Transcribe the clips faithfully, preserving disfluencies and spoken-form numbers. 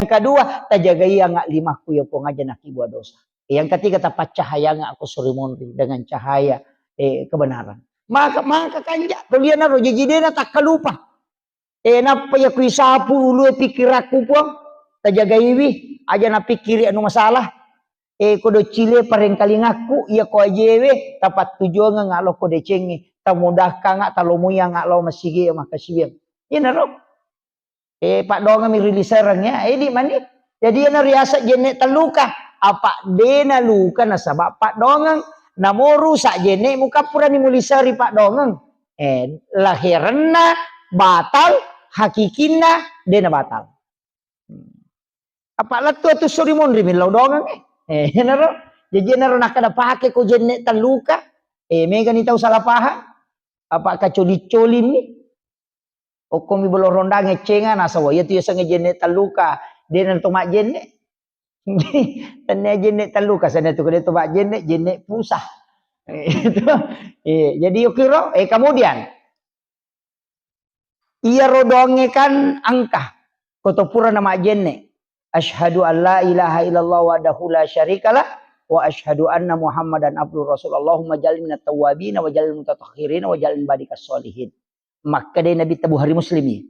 Kedua, tajagaiangnga limakku ya Puang aja nakibuang dosa. Yang ketiga, tapaccahayangngako suri monri dengan cahaya, eh, kebenaran. Maka, maka kanja, toliana ro jaji dena takkalupa. Eh, nappa ya kui sapu ulue pikirakku Puang, tajagaiwi, aja napikkiri anu masalah. Eh, ko doccile parengkalingakku, iya ko ajewe, tapattujongeng alo ko decengnge, tamudahkanga, talomoyang alo masigi ya makasiwiang. Iyanaro. Eh, paddoangeng mi ri lisereng ya, edi mani. Jadi iyana riaseng jenne telluka, apa dena luka nasaba paddoangeng. Namo rusak jenne mukappurani muliseri paddoangeng. Eh, laherenna batal, hakikinna dena batal. Apa lettu atu suri monri millau doangeng, eh. Eh, enaro. Jadi enaro nakkeda pake ko jenne telluka. Eh, megani tau salah paham. Apa kacoli-colinni. Okkomi bolo rondang eccenga nasaba iyatu yasengnge jenne telluka, dena to majjenne. Tennia jenne telluka, senna tu kede to majjenne, jenne pusah. Eh, itu. Eh, jadi yukiro, eh, kemudian iyaro doangnge kan engka, ko to pura na majjenne. Asyhadu an la ilaha illallah wahdahu la syarikalah wa asyhadu anna Muhammadan abduhu rasul. Allahumma jalni minat tawwabin wa jalni mutatahhirin wa jalni badikas solihin. Makkeda Nabitta, Bukhari Muslimi,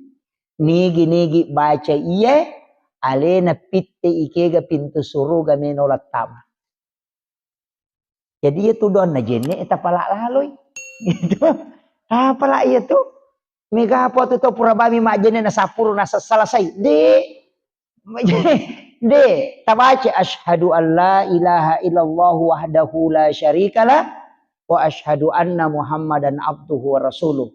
nigi-nigi baca iye, alena pitte ikega pintu suruga meno lattama. Jadi iya tu doanna jenne tapala laloi. Gitu. Tapala iya tu. Mega apa tu tau pura bami majjenne na sapuru na selesai. De. De, tabaca asyhadu an la ilaha illallah wahdahu la syarikalah wa asyhadu anna Muhammadan abduhu wa rasuluh.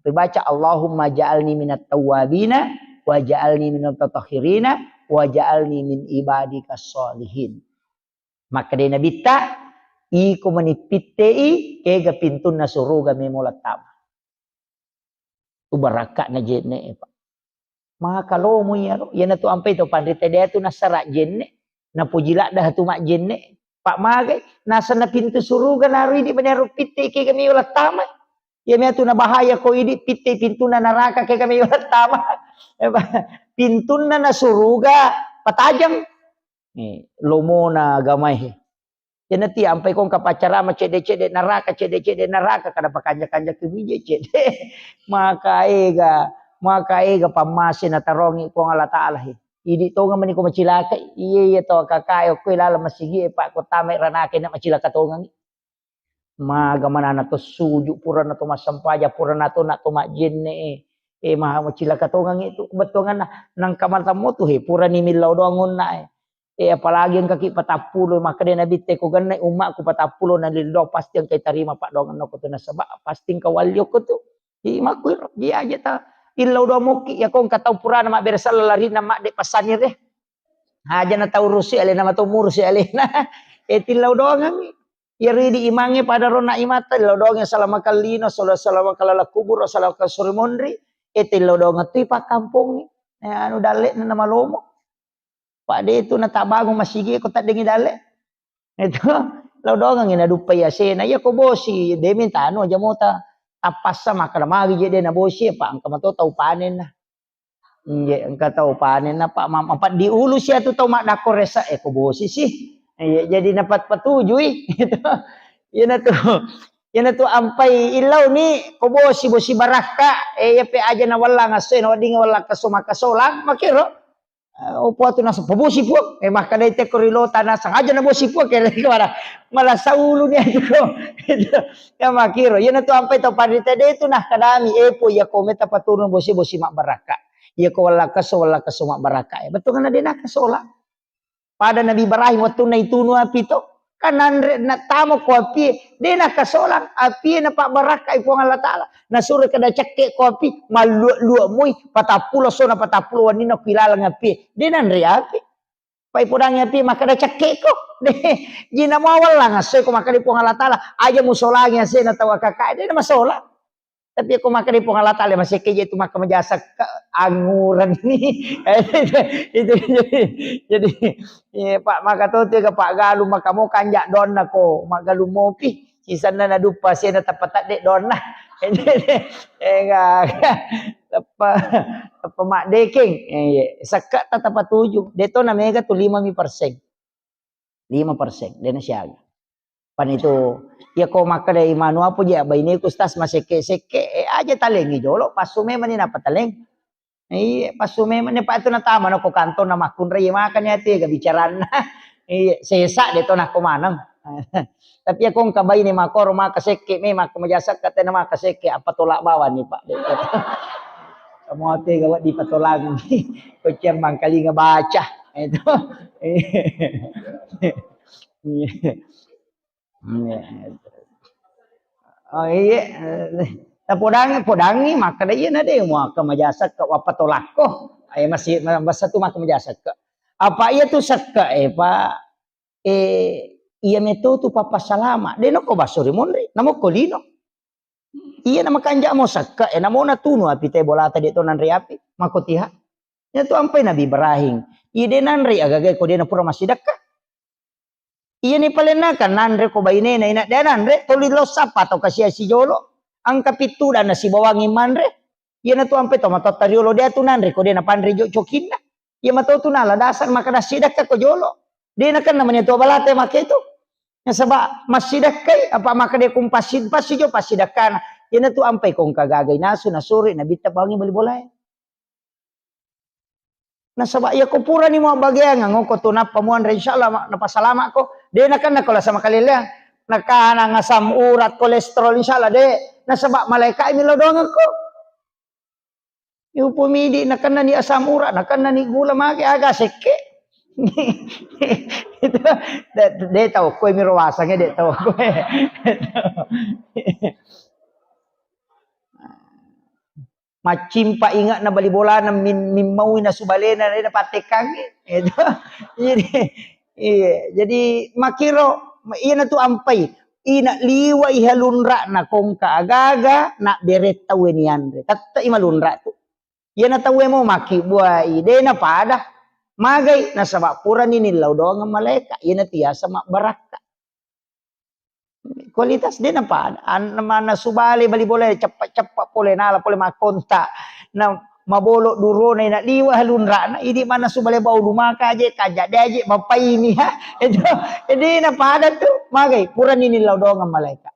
Tapi baca Allahumma ja'alni minat tawwabina wa ja'alni minat tatahhirina wa ja'alni min ibadikas solihin. Makkeda Nabitta, iko mani pittei kega pintunna suruga memo lattama. Tu barakka'na jenne, Pak. Maka lomo iyaro, iyanatu ampai to panrita de tu nasara jenne, napoji ladda tu majjenne. Pak magai, nasenna pintu suruga naru idi mani aro pitte kega meo lattama. Iya mea tu nabahaya ko idi pitte pintunna naraka kega meo lattama. Pintunna na suruga patajang. Eh, lomona agamae. Iyanati ampai ko engka paccarama cedde-cedde neraka, cedde-cedde neraka, kada pakanja-kanja kemije cedde. Maka ega, maka ega pammase natarongi Puang Allah Taala he. Idi tonga mani ko macilaka, iya iya to kakae okko laleng masigi e, Pak, ko tama ranaka na macilaka tongangi. Maga manana to suju, purana to massempajang, purana to na to majjenne e. Eh, maha macilaka tongangi tu bettuanganna. Nangka matammo tu he, purani millau doang onna e. Eh, apalagi engkaki patappulo, makkeda Nabitta ko genne ummakku patappulo na lillau, pasti engka tarima paddoangenna ko tu nasaba pasti engka walli okko tu. Jadi makkuiro, dia aja ta illau doang mokki, ya ko engka tau purana mabbere sella larinna madde passanire. Aja na tau rusi alena, matau murusi alena. Eh, tillau doangengngi. Iyaro idi imangnge pada ronna imatta, tillau doangengngi salama kallino, sala-, salama kalala kubur, salama kasuri monri. Eh, tillau doangeng tu pakkampongngi. Eh, anu dalle'na na malomo. Pak, de tu natabangung masigi ko taddengi dalle. Itu, lao doangengngi naduppai asena. Iya ko bosi, de mintano aja mota. Tappassa makkeda magi je de nabosi, apa engka mato tau panenna. Inje, engka tau panenna, Pak, ma-, apa diulu sia tu tau maddakko resa, eh, ko bosi sih. Iya, jadi napat patujui. Itu. Iyana tu. Iyana tu ampai illau ni ko bosi, bosi barakka, eh, iya pe aja na wallang asse, na wedding wallang kaso makasolang, makiro. Eh, opo atu naseng, "Pabosi, Puang." Eh, makkedai tekko ri lota naseng, "Aja nabosi, Puang," kere kemana? Malah saulu ni aja ko. Ya makiro. Iyana tu ampai tau panrita de tu nah kadami, "Eh, Puang, iya ko meta paturun bosi, bosi mabbarakka. Iya ko wallakaso, wallakaso mabbarakka." Eh, betul kan de nakasola. Pada Nabi Ibrahim wettunna itunu api to. Kan nanre natamo ko api, de nakasolang api, napabbarakkai Puang Allah Taala. Nasuro kada cekke ko api, mallua-lua moi, patappulo sona patappulo wenninna ko ilaleng api. De nanre api. Pai podangi api makkeda cekke ko. De, jina mawallang asse ko makkeda Puang Allah Taala, aja musolangi asena tau akakae, de namasola. Tapi ko makkeda Puang Allah Taala, masekke je tu maka majasa ke angguran ni. Itu, itu, jadi, jadi, eh, Pak, maka to tu ga Pak galu maka mo kanja donna ko, magalu mopi. Sisanna naduppa sena tapatadde donna. Enggak. Tappa, tappa maddekeng. Eh, iya. Sekke' ta tapatuju. De' to na mega tu lima mi persen. Lima persen, de' na siaga. Pan itu, iya ko makkeda imanu apa je baineku, Ustaz, masekke-sekke, eh, aja talengi jolo, passu memang ni napa taleng. Iya, passu memang ni, Pak, itu natama na ko kantong na makkunrai, iya makanya ati ga bicaranna. Iya, sesa de' to nakko maneng. Tapi iya ko engka baine makoro maka sekke memang ko maja sekke, tena maka sekke, apa tolak bawang ni, Pak. De'. Kamu ate gawat di patolang. Ko ciang mangkalinga baca. Itu. Iya. Iya. Oh, iya. Tapodangi, podangi, makkeda iya na de' muaka maja sekke, wappa tolakko. Ayo masih, masa tu maka maja sekke. Apa iya tu sekke, eh, Pak? Eh, iya meto tu pappasalama. De' noko basso ri monri, namo ko lino. Iya na makanja' mo sekke, eh, namo natunu api te bolata de' to nanre api, mako tiha. Iya tu ampai Nabi Ibrahim. Iya de' nanre agaga ko de' na pura massidekka. Iya ni palenna kan nanre ko bainena, ina de' nanre, toli lo sappa to kasia sijolo. Angka pittu dan nasibawangi manre. Iya na tu ampai to matotta riolo de' tu nanre ko de' na panre jo cokinna. Iya mato tu nala dasar maka nassidekka ko jolo. De' nakenna mani tu balata make tu. Nasaba massidekkai, apa maka de' kumpassi, passi jo passidekkana. Iya na tu ampai ko engka gaga inasu, nasuri, nabitta bawangi bali bolae. Nasaba iya ko purani muabbageang, ngoko tu nappa muanre, insyaallah ma-, napasalama ko. De' nakenna ko lasa makaleleang. Nakanang asam urat, kolesterol, insyaallah de'. Nasaba malaika' mi lao doangeng ko. Upomidi nakenna ni asam urat, nakenna ni gula, mage aga sekke. Itu de', de' tau ko mi ro wasangnge, de' tau ko. Maccimpa inge'na bali bolana min-, mimmaui nasu balena, de' napattekkangngi. Itu. Jadi, iya, jadi makkiro, iya na tu ampai. Ina liwa'i halunra'na ko engka agaga, nabbere tauwe nianre. Tette'i malunra' tu. Iya na tauwe mo makkibbuai, de' napada. Magai, nasaba purani nillau doangeng malaika', iya na tiasa mabbarakka. Kualitas de' napada. An-, mannasu bale bali bolae, ceppa-ceppa pole, nala pole makkonta. Na mabolo durona, ina liwa' halunra'na, idi mannasu bale bau lumaka aje, kaja de' aje, mapaini, ha. Itu, de' napada tu, magai, purani nillau doangeng malaika'.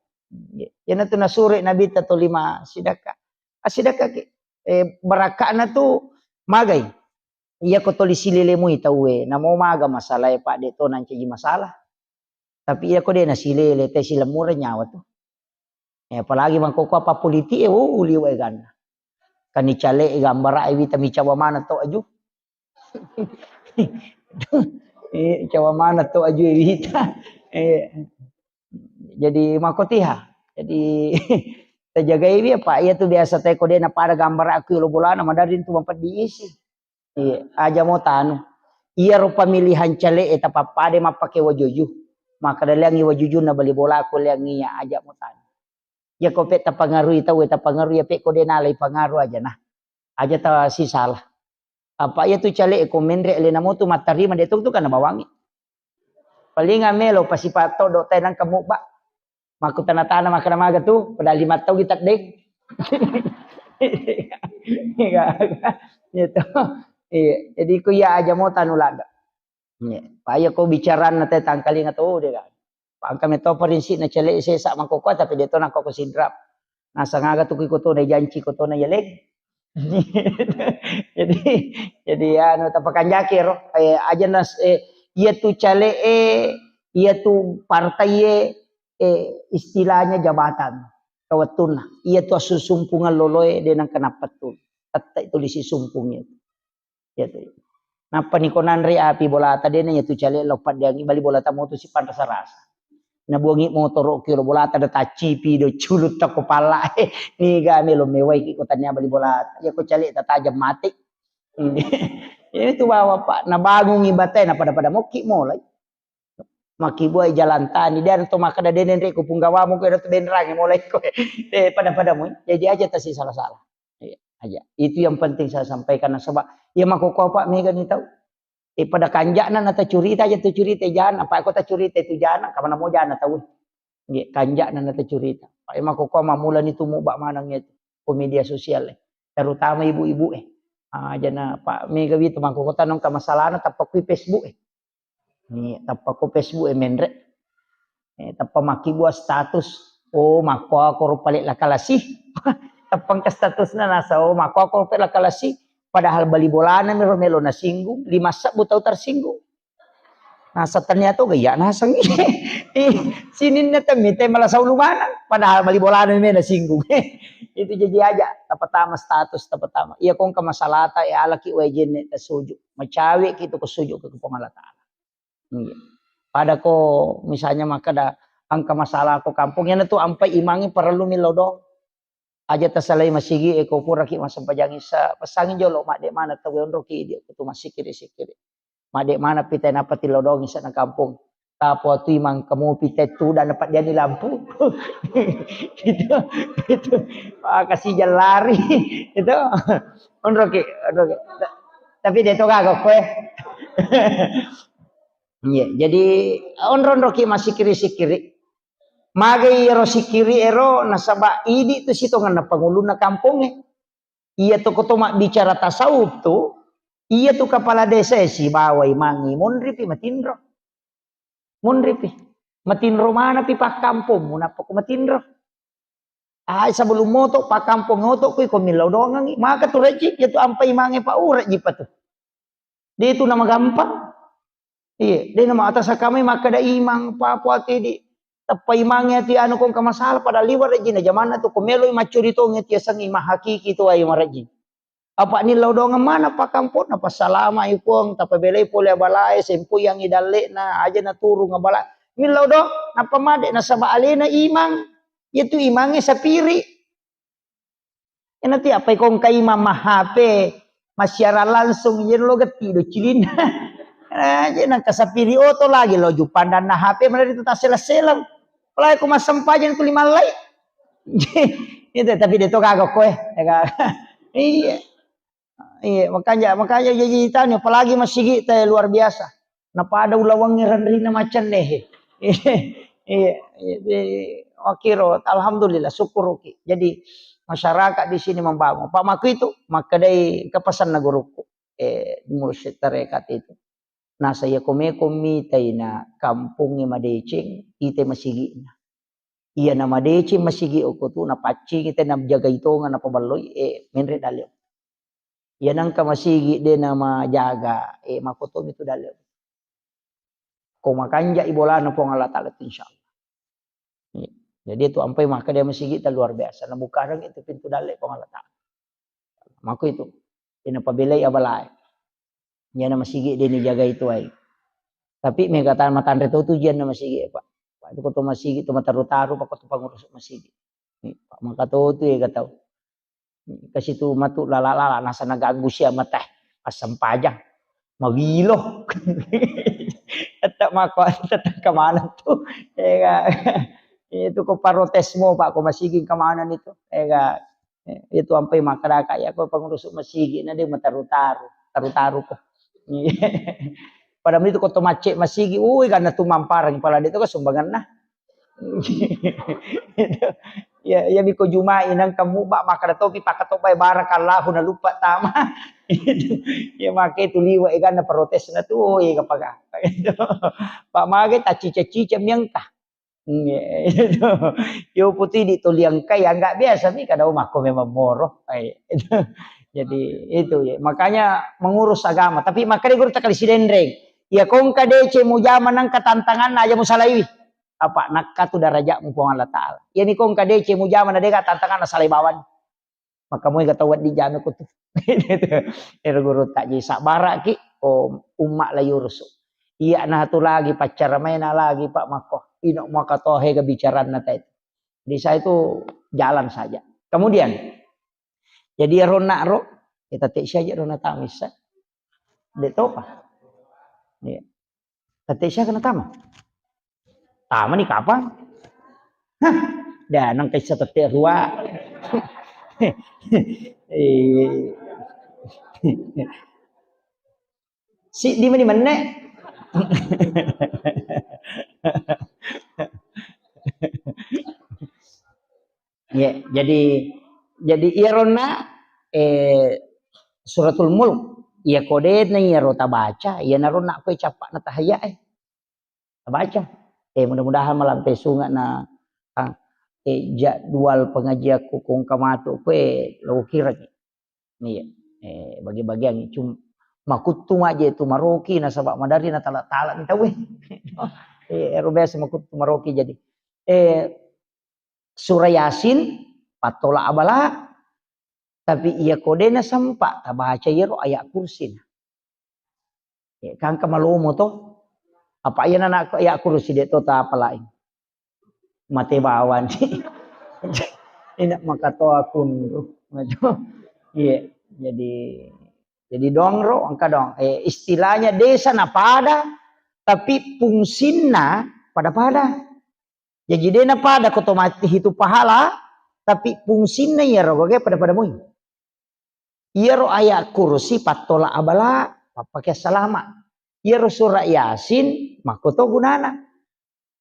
Iya na tu nasure Nabitta toli massidekka. Assidekkaki. Eh, barakka'na tu magai. Iya ko toli silelemui tauwe, namo maga masalae, Pak, de' to nancaji masalah. Tapi iya ko de' nasilele, te silemmureng nyawa tu. Eh, apalagi mangkoko apa politik, eh, oh, liwa' eganna. Kan icale' gambara' e wita micawa mana to aju. Eh, cawa mana to aju e wita. Eh, jadi makotiha. Jadi tajagai wi apa iya tu biasa te ko de' napada gambara'ku yolo bolana, madari tu mapeddi isi. Iya, aja mo tanu. Iyaro pemilihan cale'e tapappada mappake wajuju. Makkeda leangngi wajujunna bali bolaku, leangngi iya, aja mo tanu. Iya ko pe tapangarui tauwe, tapangarui iya pe ko de' nalai pangaru aja nah. Aja ta sisala. Apa iya tu cale'e ko menre' alena mo tu mattarima de' to tu kana bawangi. Paling amelo pasipa' todo' tae nangka mubba. Makkutana-tana makkeda maga tu, padahal lima tau kita deng. Iya, iya. Iya, jadi ku iya aja mo tanu ladde. Iya, pa iya ko bicaranna te tangkalinga to de' ga. Pangka meto prinsipna cale'e sesa mangkoko tapi de' to nangka ko sidrap. Nasang aga tu ku iko to na janci ko to na yaleng. Jadi, jadi anu tapakanjaki ro, eh, aja nas-, eh, iya tu cale'e, iya tu partai e, eh, istilahnya jabatan. Kawettunna, iya tu assusumpungeng loloe de' nangka nappettu. Tette' tulisi sumpung iya tu. Iya tu. Nappa ni ko nanre api bolata de' na iya tu cale' lo paddeangi bali bolata motu sipanrasa-rasa. Nabuangi motoro' ki lo bolata da taccipi do culutta ko palla. Niga melo mewaiki ko tania bali bolata. Iya ko cale' tatajeng mate. Iya tu bawa, Pak. Nabangungi batae napada-pada mokki molai. Makkibuai jalan tani, de' na to makkeda de' nenre ko punggawamu ko, de' to benrangi molai ko. Eh, pada-pada mui. Jadi aja tasi salah-salah. Iya, aja. Itu yang penting saya sampaikan, nasaba iya makkokkoe, Pak, mega ni tau. Eh, pada kanja'na na tacurita aja tu curita jana, apa ko tacurita itu jana, kamana mo jana tau. Nggih, kanja'na na tacurita. Pak, iya makkokkoe mammulani tu mubba maneng itu ko media sosial, eh. terutama ibu-ibu e. Ah, jana Pak Mega wi tu mangkokota nongka masalahna tappa kui Facebook e. Ni tappa ko Facebook e menre. Eh, tappa makkibua status. Oh, makko koro pale lakalasi. Tappangka statusna nasa, oh, makko koro pale lakalasi. Padahal bali bolana mero melo nasinggung, lima sebbu tau tersinggung. Nasa tania to gaya naseng. Eh, sininna temmi te malasau lumanang. Padahal bali bolana me nasinggung. Itu jadi aja. Tappa tama status, tappa tama. Iya kongka masalata, eh, alaki wae jenne tasuju. Macawe ki tu ko suju ke Puang Allah Ta'ala. Iya. Pada ko misalnya makkeda engka masalah ko kampung, iyana tu ampai imangnge parellu millau doang. Aja tasalai masigi e ko puraki massempajang isa, pesangi jolo madde mana tau onroki idi ko tu massikiri-sikiri. Madde mana pita napa tillau doang isa na kampung. Tapo tu imang kamu pita tu dan dapat diani lampu. Gitu. Gitu. Ah, kasih jalan lari. Gitu. Onroki, onroki. Tapi dia to gaga koe. Iya, jadi onro-onroki massikiri-sikiri. Magai ero sikiri ero nasaba idi tu sitongenna pangulunna kampongnge. Iya tu koto mabbicara tasawuf tu, iya tu kepala desa e sibawa imangi monripi matinro. Monripi. Matinro manapi pakkampongmu nappa ko matinro. Ai sebelum moto pakkampong oto kui ko millau doangangi. Maka tu rejji, iya tu ampai mange pa urejji pa tu. De tu nama gampang. Iya, de nama atas kamai makkeda imang, pa, pa, tedi. Tappa imangnge ati anu kongka masalah, padahal liwa rejjina jamanna tu ko meloi maccuri tongnge ti yasengnge imang hakiki tu ai marejji. Apa nillau doangeng mana pakkampong, napassalama i Puang, tapabelai pole abalae, sempoyangi dalle'na, aja naturung abala. Millau doang, nappa made nasaba alena imang, iya tu imangnge sapiri. Ena ti apa ikong kaima ma H P, massiaran langsung, iya lo getti do cilinna. Eh, je nang kasapiri oto lagi lo jupandanna H P mana itu tasseleng-seleng. Apalagi ko massempajang tu limallai. Itu tapi de to gaga koe. Iya. Iya, makanya, makanya jadi tanya, apalagi masigi te luar biasa. Napada ulawangnge renrina macenne. Iya, iya, jadi, makiro, alhamdulillah, syukuruki. Jadi, masyarakat di sini membangun. Pak Maku itu, makkedai kepesanna guruku, eh, mursyid tarekat itu. Nasa iya komeko mitai na kampongnge madeceng, ite masigi'na. Iya na madeceng masigi okko tu, napaccingi te najagai tonga, napaballoi, eh, menre dalle. Iya nangka masigi de namajaga, eh, makotomi tu dalle. Ko makanjai bolana Puang Allah Ta'ala tu, insya Allah. Iya. Jadi itu ampai maka dia masigi ta luar biasa. Nabukareng itu pintu dalle Puang Allah Ta'ala. Mako itu. Ina pabelai abalae. Iyana masigi de ni jagai tuai. Tapi mega tan matanre to tujuanna masigi, Pak. Pak, itu ko to masigi to mataru-taru, Pak, ko to pangurus masigi. Ni, Pak, maka to tu ega tau. Kasi tu matu lala-lala, nasa naganggu sia mata. Assempajang. Mawilo. Tetap mako, tetap kemana tu. Ega. Itu ko protes mo, Pak, ko masigi kemana itu. Ega. Eh, itu ampai makkadaka, iya ko pangurus masigi na de mataru-taru, taru-taru ko. Pada itu ko to macce masigi, ui, karena tu mamparang pala de to ko sumbanganna. Ya, ya miko Jumai nang kamu ba makkada topi pakatobai barakallahu na lupa tama. Ya make tu liwa eganna protesna tu, oh, iya kapaka. Pak mage tacica-cica miangka. Iya, itu. Yo putih di toliang kai, ya, nggak biasa mi kada makko memang moro. Ai, itu. Jadi itu ya. Makanya mengurus agama. Tapi makanya guru takali sidenreng. Ya kongka deceng mujama nangka tantangan aja musalaiwi. Apa nakka tu darajatmu Puang Allah Ta'ala. Ya ni kongka deceng mujama na deka tantangan na salai bawang. Maka moi ga tau wedding jame ko tu. Ero guru tak jadi sabara ki, oh, umma la yurusu. Iya na tu lagi pacara maina lagi Pak Mako. Ino maka tohe ga bicaranna tai. Di saya itu jalan saja. Kemudian, jadi ro nak ro, kita tak saja ro na tamisa. De topa. Iya. Tette sia kena tama. Tama ni kapang? Hah, dah nang kaisa tette rua. Eh. Si di mana mana? Ya, jadi, jadi iya ronna, eh, Suratul Mulk. Iya ko de na iyaro tabaca, iyanaro nakko cappa'na tahiyya e. Tabaca. Eh, mudah-mudahan malampe sunga na, ah, eh, jadwal pengajianku kongka matu kue lo kira. Iya. Eh, bagi-bagian cuma makuttu maje tu maroki nasaba madari na tala-tala mi tauwe. Eh, ero biasa makuttu maroki jadi. Eh, Surah Yasin, pattola abala, tapi iya ko de na sempa tabaca iyaro ayat kursi na. Ya, kan ka malomo to. Apa iya na nak ayat kursi de to ta apa lain. Mate bawang. Ina makatoa kunru. Iya, jadi jadi dongro engka dong. Eh, istilahnya desa na pada tapi fungsinna pada-pada. Jaji de na pada ko to mati hitu pahala, tapi fungsinna iyaro gage pada-pada mui. Iyaro ayat kursi pattola abala, pappake salama. Iyaro surah Yasin makko to gunana.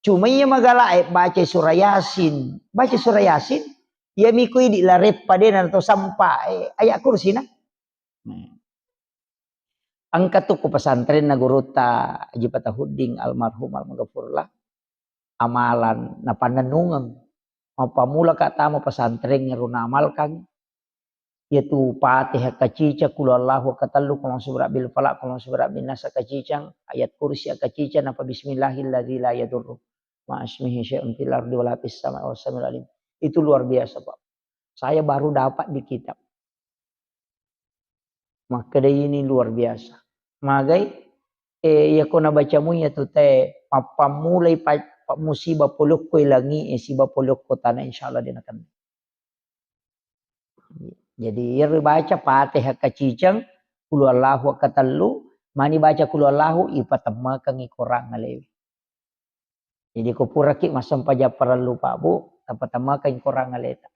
Cuma iya magala e baca surah Yasin, baca surah Yasin, iya miko idi lareppa de na to sampa, eh, ayat kursi na. Nah. Engka tu ku pesantrenna gurutta Haji Fatahuddin almarhum almaghfurlah, amalan napannennungeng. Mappamula ka tama pesantren ero naamalkan, iyatu Fatihah kacicang, Qul Huwallahu katellu, Qul A'udzu Birabbil Falaq, Qul A'udzu Birabbin Nas kacicang, ayat kursi kacicang, napa Bismillahilladzi la yadurru ma'asmihi syai'un fil ardi wala fis sama'i wa huwas samiul alim. Itu luar biasa, Pak. Saya baru dapat di kitab. Makkeda ini luar biasa. Magai, eh, iya ko nabaca mu iya tu te, mappammulai pa-, pa-, musibah polokko langi, eh, siba polokko tanah, insyaallah de nakenna. Jadi, iyaro baca Fatihah kacicang, Qul Huwallahu katellu, mani baca Qul Huwallahu, ipatemmakengngi korang alewe. Jadi, ko puraki massempajang parellu, Pak Bu, tapatemmakengngi korang aleta.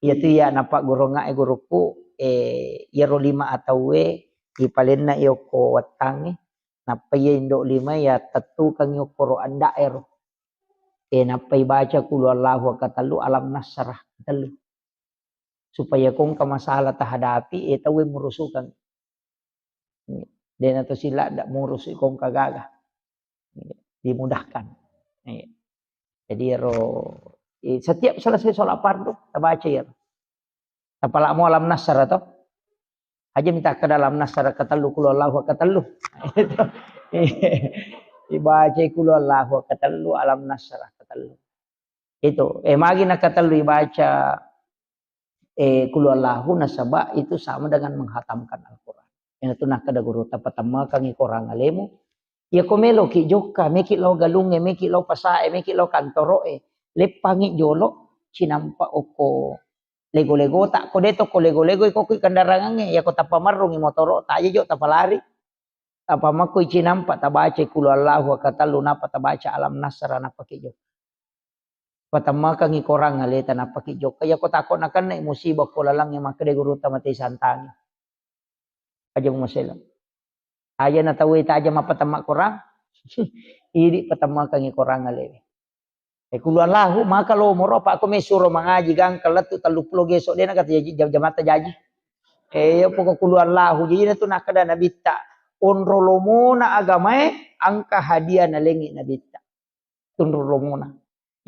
Iyatu iya napagguruangnga e gurukku, eh, iyaro lima atauwe, ipalenna iyokko wettangnge, nappa iya indo lima iya tettukengngi okkoro anda ero. Eh, nappa ibaca Qul Huwallahu katellu, Alam Nasrah katellu. Supaya ko engka masalah tahadapi, eh, tauwe murusukeng. De na to siladda murusu ko engka gaga. Dimudahkan. Iya. Jadi ero, eh, setiap selesai sholat fardu, tabaca iyaro. Tapalamo Alam Nasrah to. Aja minta ke dalam Nasrah katellu, Qul Huwallahu katellu. Ibaca Qul Huwallahu katellu, Alam Nasrah katellu. Itu, eh, magi na katellu ibaca, eh, Qul Huwallahu, nasaba itu sama dengan menghatamkan Al-Quran. Iyana tu nakkeda guru, tapatemmakengngi korang alemu. Iya ko meloki jokka, meki lao galungnge, meki lao pasae, meki lao kantoroe, leppangi jolo, cinampa okko lego-legota, ko de to ko lego-lego, iko ki kendarangangnge, iya ko tapamerrungi motoro, taja jo tapalari. Apa makko icinampa tabaca Qul Huwallahu katellu, nappa tabaca Alam Nasrah, nappa ki jokka. Patemmakengngi korang aleta, nappa ki jokka. Iya ko tako nakenna musibah ko lalangnge, makkeda guru tamate santangi. Aja mumasela. Aja na tauwe taja mappatemma korang. Idi patemmakengngi korang alewe. Eh, Qul Huwallahu, maka lomoro, apa ko mesuro mangaji gangka lettu telluppulo geso, de na kata jaji, jam-, jamatta jaji. Eh, iya poko Qul Huwallahu, jadi na tu nakkeda Nabitta, onro lomona agamae, engka hadiah nalengi Nabitta. Tunro lomona.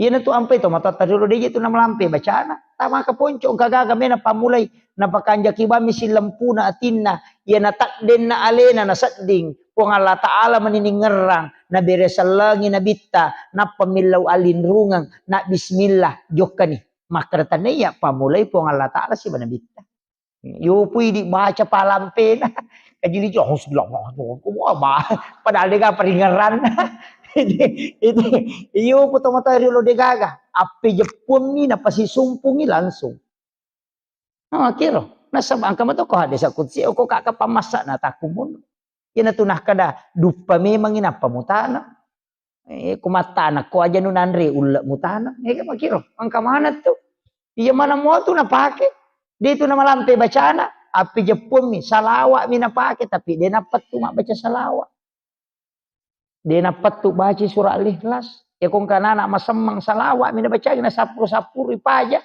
Iyana tu ampai to matoatta riolo, de je tu namalampe bacana. Tamaka ponco, engka gaga mena pammulai, napakanjaki bammi sillempuna atinna, iyana taddenna alena nasedding, Puang Allah Ta'ala mani ningerrang, nabere sellengi Nabitta, nappa millau alinrungeng, na bismillah, jokkani. Makkeda tania, pammulai Puang Allah Ta'ala siba Nabitta. Yo pui dibaca palampena. Kajili jo, "Auzubillah, wah, wah, wah, bah." Padahal dega peringeran. Itu, itu, iyo, pu tomatoa riolo degaga. Appe jeppuammi, napasisumpungi langsung. Nah, kiro. Nasaba engka mato ko hadis qudsi, ko kaka pamassa na takumun. Iyana tu nakkeda, duppa memangi nappa mutana. Eh, ko mattana ko aja nu nanre ulle mutana. Eh, makiro. Engka mana tu? Iya mana mua tu napake? De tu namalampe bacana, api jeppuammi, salawa'mi napake, tapi de nappettu mabbaca salawa'. De nappettu baca surah Al-Ikhlas. Ya ko engka nana masemmeng salawa'mi nabacai, nasappuru-sappuru ipaja.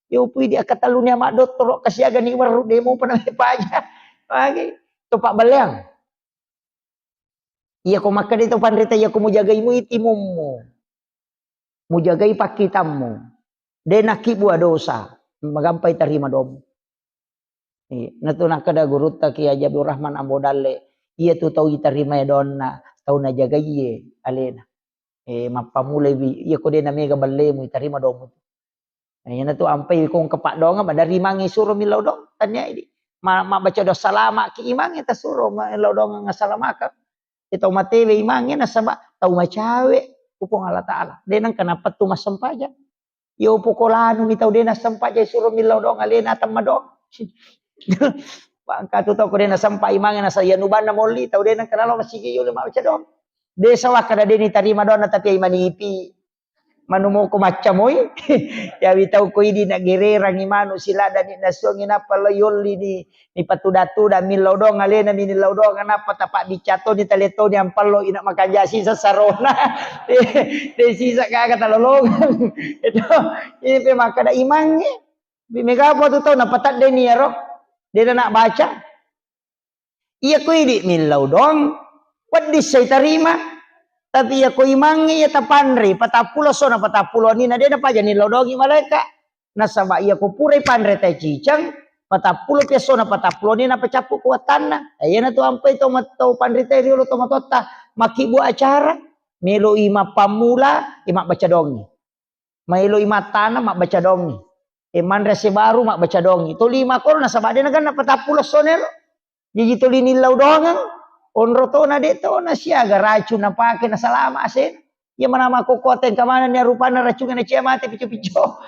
Yo pui di akkatelluni ama dottoro kasiagani werru demo pernah paja. Oke. To pabbelleang. Iya ko makkeda to panrita iya ko mujagai mui timummu. Mujagai pakkitammu. De nakkibua dosa. Magampai tarima domu. Iya, natu nakkeda gurutta Kiai Haji Abdul Rahman Ambo Dalle, iya tu tau itarimai donna, tau najagaiye alena. Eh, mappamulai wi, iya ko de namega ballemu itarima domu. Nah, iyanatu ampai ko engka paddoangeng, madarimangngi suro millau doang, tania idi. Ma-, mabbaca doa salama ki imangnge tasuro millau doang assalamakeng. Iya tau matewe imangnge nasaba tau macawe ku Puang Allah Taala. De nengka napettu massempajang. Yo poko lanu mi tau de nassempajang suro millau doang alena temma doang. Bangka tu tau ko de nasempa imangnge nasa iya nubanna molli tau de nengka nalo masigi yolo mabbaca doang. De sawakka de nitarima doang tapi ai manipi. Manumoko macca moi. Yawi tau ko idi na gererangi manu siladani nasuangi nappa lo yolli ni, ni patuda-tuda millau doang alena mi nillau doang nappa tapa biccatoni tale toni ampallo ina makanja sisa sarona. De sisa gaga talolongang. Itu ini pe makkeda imangnge. Bi mega apa tu tau napatadde ni yaro. De na baca. Iya ko idi millau doang, wedding sai tarima. Tapi iya ko imangnge iya tapanre, patappulo sona patappulo ni na de napaja nillau doangi malaika. Nasaba iya ko purai panre tai ciceng, patappulo piassona patappulo ni napacappu kuatanna. Eh, iyana tu ampai to mat-, to panre tai riolo to matotta, makkibbu acara, meloi mappammula, eh, mabbaca doangi. Maeloi mattana mabbaca doangi. Eh, manre ase baru mabbaca doangi. Toli makoro nasaba de naganna patappulo sona ero. Jaji tuli nillau doangeng, onro tona de tona siaga racung napake nasalama asena. Iya manama kokkote engka manenni rupanna racungnge nacia mate picco-picco.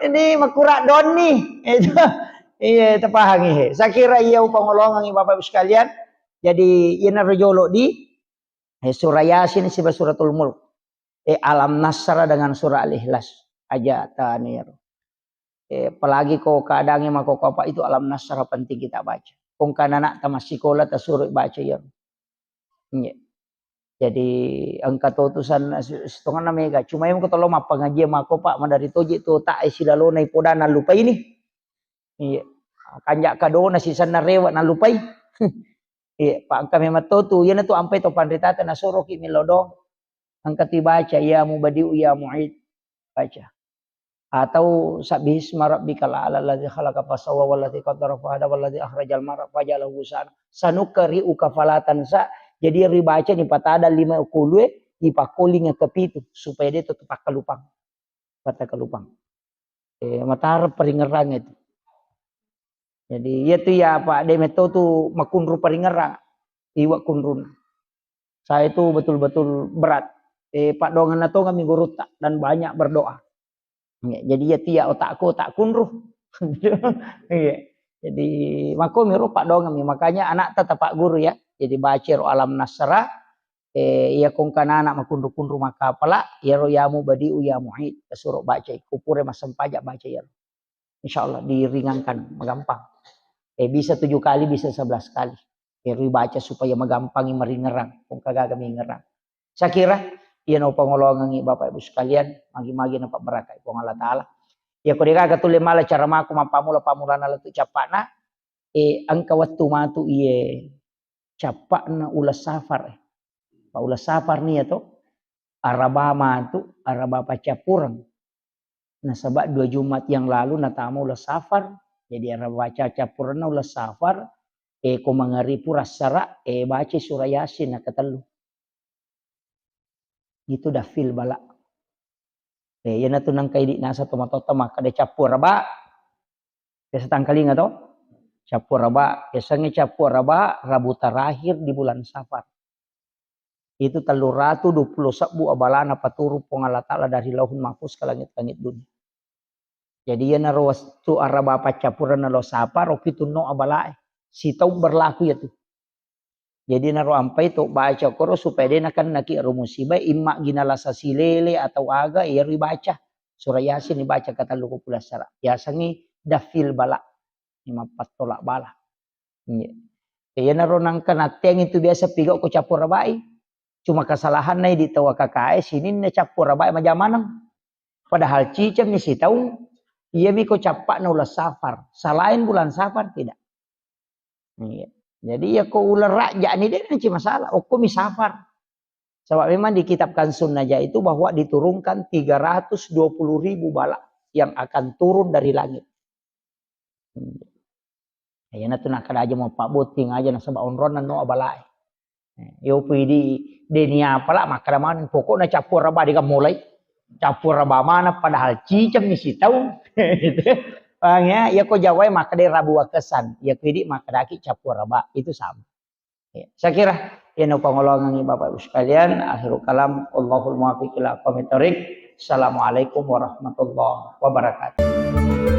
Ini makura donni. Itu. Iya, tapahangi he. Saya kira iya upangolongangi Bapak Ibu sekalian. Jadi iyanaro jolo di, eh, surah Yasin siba suratul Mulk. Eh, Alam Nasrah dengan surah Al-Ikhlas. Aja tani ero. Eh, apalagi ko keadaannya mako apa itu Alam Nasrah penting kita baca. Kong kan anak tamat sekolah tasuruh baca ya. Iya. Jadi engka to tu san-, si-, sitonganna mega. Cuma yang ko tolo mappangaji mako Pak madari toji tu tak isi lalona ipodana lupa ini. Iya. Kanja kadona sisanna rewa nalupai. Iya, Pak engka memang to tu. Iyana tu ampai to panritata nasoroki millau doang. Engka tu baca ya mubadiu ya muid. Baca. Atau sabbihisma rabbikal a'la alladzi khalaqa fasawwa walladzi qaddara fahada walladzi akhrajal mar'a faja'alahu ghusaan. Sanuqri'uka fala tansa. Jadi ribaca ni patada lima kulue, dipakkoling ke pitu supaya dia tetap pakalupang. Pakalupang. Eh, matara paringerang itu. Jadi iya tu ya Pak de metto tu makunru paringerang. Iwa kunrun. Saya itu betul-betul berat. Eh, paddoangenna tongeng mi gurutta dan banyak berdoa. Ya, jadi iya tu ya otakku otak kunru. Iya. Jadi mako miro paddoangengngi. Makanya anak tetap Pak Guru ya. Jadi baca ro Alam Nasrah, eh, iya kongkanana makunru-kunru makapala, iyaro ya mubadiu ya muid, tasuro baca ikku pura massempajang baca iyaro. Insya Allah diringankan, magampang. Eh, bisa tujuh kali, bisa sebelas kali. Ero baca supaya magampangi maringerang, kongka gaga mingerang. Saya kira iya no pangolongangi Bapak Ibu sekalian, magi-magi napabarakai Puang Allah Taala. Ya ko degaga tulle mala cara mako mappamula-pamulana lettu cappana, eh, engka wettu matu iye cappa'na uleng Safar, eh. Pa uleng Safar ni ya to, Araba matu, Araba paccappureng. Nasaba dua Jumat yang lalu natama uleng Safar. Jadi Araba paccappurengna uleng Safar, eh, ko mangaripu rassara, eh, baca surah Yasin nakatellu. Itu dafil bala. Eh, iyanatu nengka idi nasa tomatoatta makkeda cappu Araba. Biasa tangkalinga to? Cappu Araba, biasanya cappu Araba, Rabu terakhir di bulan Safar. Itu tellu ratu dua puluh sebbu abalana paturung Puang Allah Taala dari Lauhul Mahfuz ke langit-langit dunia. Jadi iyanaro wettu Araba paccappurenna lo Safar, okitunno abalae. Sitaung berlaku iyatu. Jadi naro ampai to baca koro supaya de nakennaki ero musibae, imma gina lasa silele atau aga, iyaro ibaca. Surah Yasin ibaca katellu ko pulassara. Yasengngi dafil bala. Ni mappattolak bala. Iya. Iyanaro nangka natteang itu biasa pigau ko cappu Arabai. Cuma kesalahanna idi tau A K K E sininna cappu Arabai majamaneng. Padahal cicengni sitaung Iyami ko cappa'na uleng Safar. Selain bulan Safar tidak. Iya. Jadi ya ko uleng Rajab ni de' nanti masalah. Okko mi Safar. Sebab memang dikitabkan sunnah aja itu bahwa diturunkan tiga ratus dua puluh ribu bala yang akan turun dari langit. Iyana tu nakkeda aja mau pabbotting aja nasaba onronna no abalae. Yo pidi deni apala makkeda maneng pokokna cappua raba de' gammolai. Cappua raba maneng padahal ciceng mi sitaung. Gitu. Paham ya? Ya ko Jawa makkeda rabu wakesan, ya pidi makkedaki cappua raba itu sama. Ya, saya kira ini pengolongan Bapak Ibu sekalian, akhirul kalam, Allahul muwaffiq ila aqwamit thariq. Assalamualaikum warahmatullahi wabarakatuh.